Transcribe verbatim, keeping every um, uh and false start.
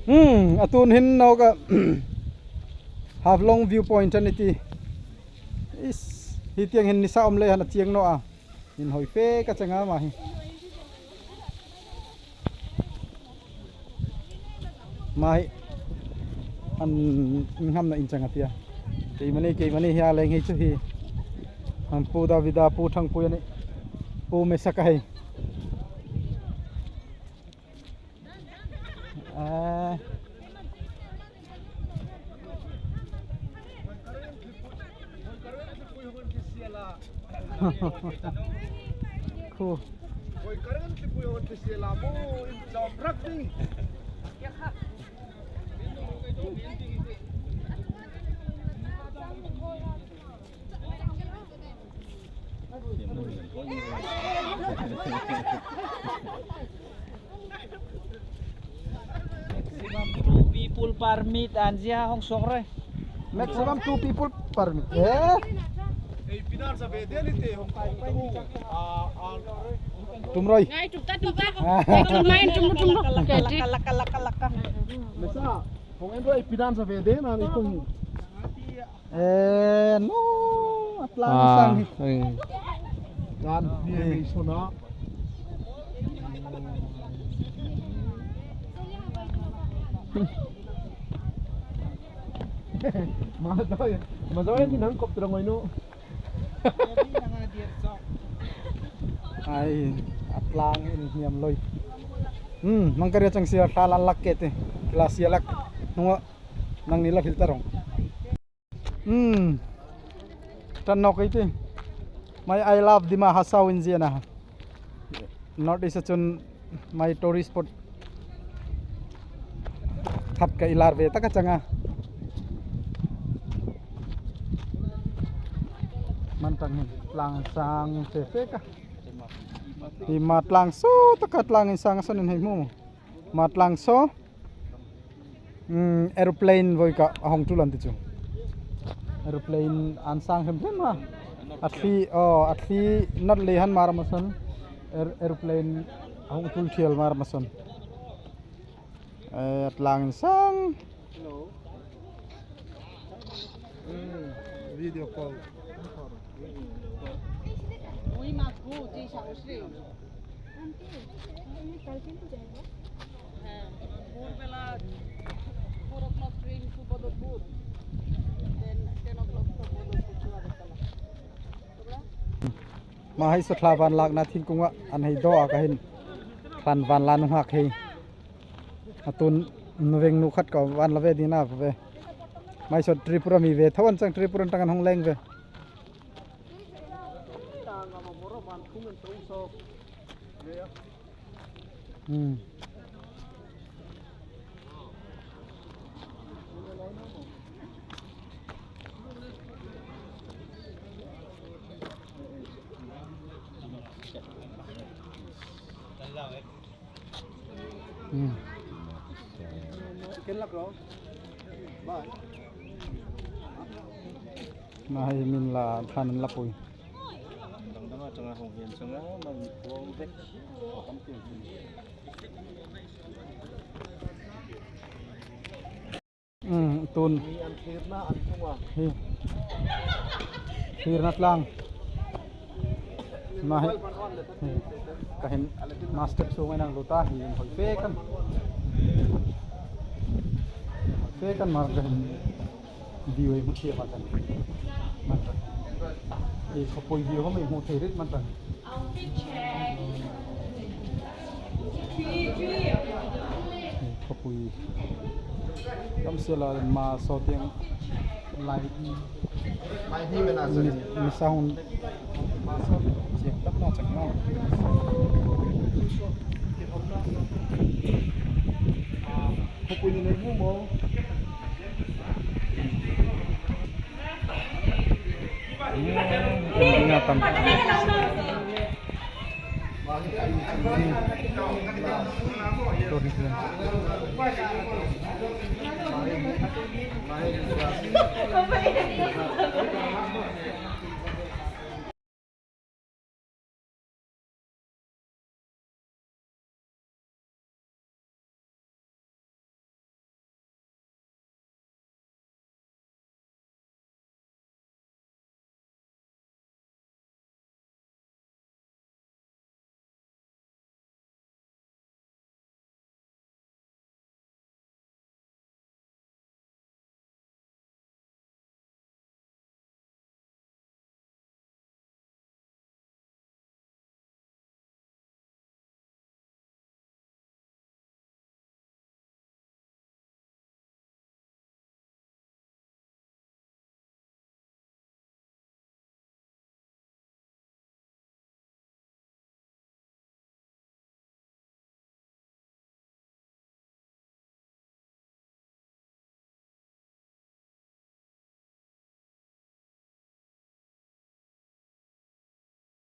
Hmm, atun hin noga Haflong viewpoint a ni ti. Is, hitieng hin ni sa om le han a tieng no a. Hin hoi fē ka changa mahi. Mahi. An ngam na in changa tia. Kei mani, kei mani hia leng hei chu hi. An pu da vida pu thang pu yani. Pu me sa ka hei. Eh. Cool. Maximum two people per meet, an sia hong sokre. Maximum two people per meet. Eh? Tum roi. Ngai, tum ta, tum ta. Tum main, tum, tum, tum. Laka, laka, laka, laka. Mesa, hong en roi pidan sa vede na ni kung. Eh, no, at lang sang hi. Kan, ni so na. Masawa, masawa ni nang kop terang no. Ai, at lang in hiam loi. Hmm, mangkaria chang sia thalan lak kete. Kila sia lak. Nunga nang nila filter rong. Hmm. Tan nok iti. Mai I love Dima Hasao in ziana. North East a chun mai tourist spot. Khat ka ilar ve taka changa. Mantang hin lang sang fe fe ka. Hi matlang so taka tlang in sang sa nen hei mu. Matlang so. Hmm, aeroplane voi ka a hong tulan ti chu. Aeroplane an sang hem hem ha. At thi, oh, at thi nat le han mar mason. Aer-, aeroplane a hong tul thiel mar mason. Eh, at lang sang. Hello. Hmm, video call. হ্যাঁ, ভোরবেলা four o'clock train to Badalpur, then ten o'clock from Badalpur to Agartala. Mahi so tla van lakna thingkunga an hei do a ka hin tlan van la nunghak hei. Atun nu veng nu khat ka van la ve dina ve. Mahi so Tripura mi ve thawan chang Tripura tangan hong leng ve. Hmm. Hmm. Mahi min la thanan la pui. Hmm, tun. Hi. Thirna tlang. Mahi. Hi. Ka hin master sungai nang luta hi hoi fe kan. Fe kan mar ka hin. View ei mu thei matan. Matan. Ei khopui view hom ei mu thei rit matan. Ei khopui. Kam sia la ma so tieng lai. Lai ni mena sa. Mi, mi sound. Ma so tieng tap na chak na. Khopui ni nei mu mo. Ingatan.